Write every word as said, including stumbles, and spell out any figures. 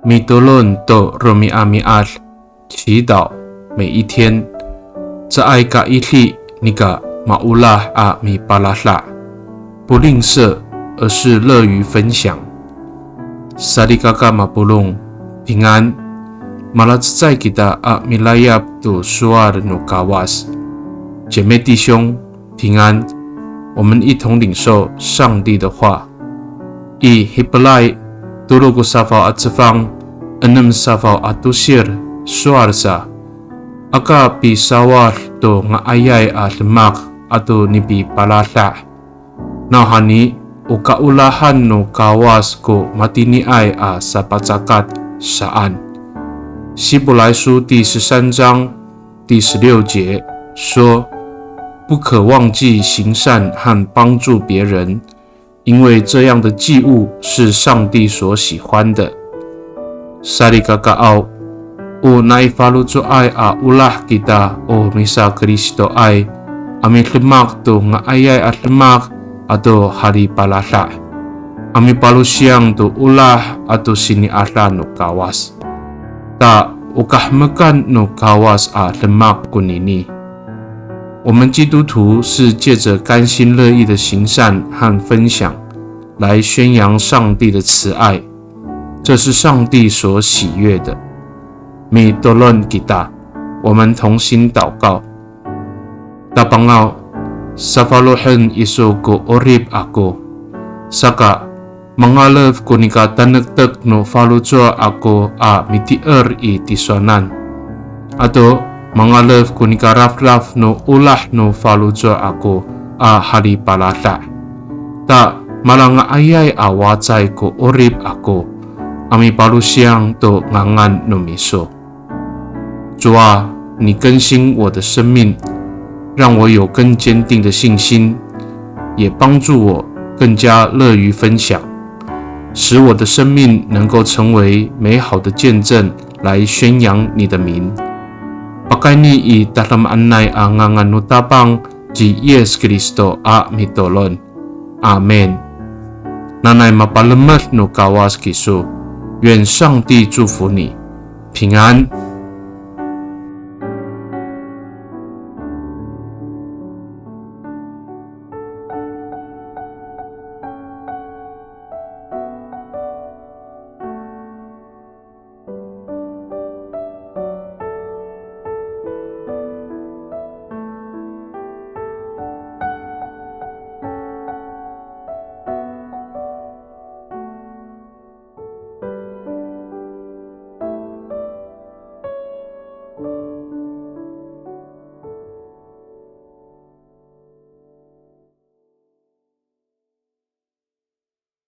Mitolon to romi'ami'ad, 祈祷每一天。Caay ka idi nika maolah a mipalada', 不吝啬，而是乐于分享。Salikaka mapolong, 平安。Malacecay kita a milayap to sowal no Kawas. 姐妹弟兄，平安。我们一同领受上帝的话。I Hipelay tolo ko safaw a cefang, enem safaw a tosir, sowal sa, aka pisawad to nga'ayay a demak ato nipipalada', nawhani o kaolahan no Kawas ko matiniay a sapacakat saan. 希伯来书第十三章第十六节说，不可忘记行善和帮助别人，因为这样的祭物是上帝所喜欢的。Salikakaaw, o nai faloco'ay a olah kita o misaKristoay a midemak to nga'ayay a demak ato halipalada', a mipalosiyang to olah ato sini'ada no Kawas. Ta o kahemekan no Kawas a demak konini. 我们基督徒是借着甘心乐意的行善和分享，来宣扬上帝的慈爱，这是上帝所喜悦的。Mitolon kita, 我们同心祷告。Tapangaw, safalohen iso ko 'orip ako. Saka, mangalef ko nika tanektek no faloco' ako a mitier i tisowanan. Ato mangalef ko nika rafraf no olah no faloco' ako a halipalada'. Ta malanga'ayay a wacay ko 'orip ako a mipalosiyang to ngangan no miso. 主啊，你更新我的生命，让我有更坚定的信心，也帮助我更加乐于分享，使我的生命能够成为美好的见证，来宣扬你的名。Pakayni i tadamaanay a ngangan no Tapang ci Yis Kristo a mitolon. Amin. Nanay mapalemed no Kawas kiso. 愿上帝祝福你，平安。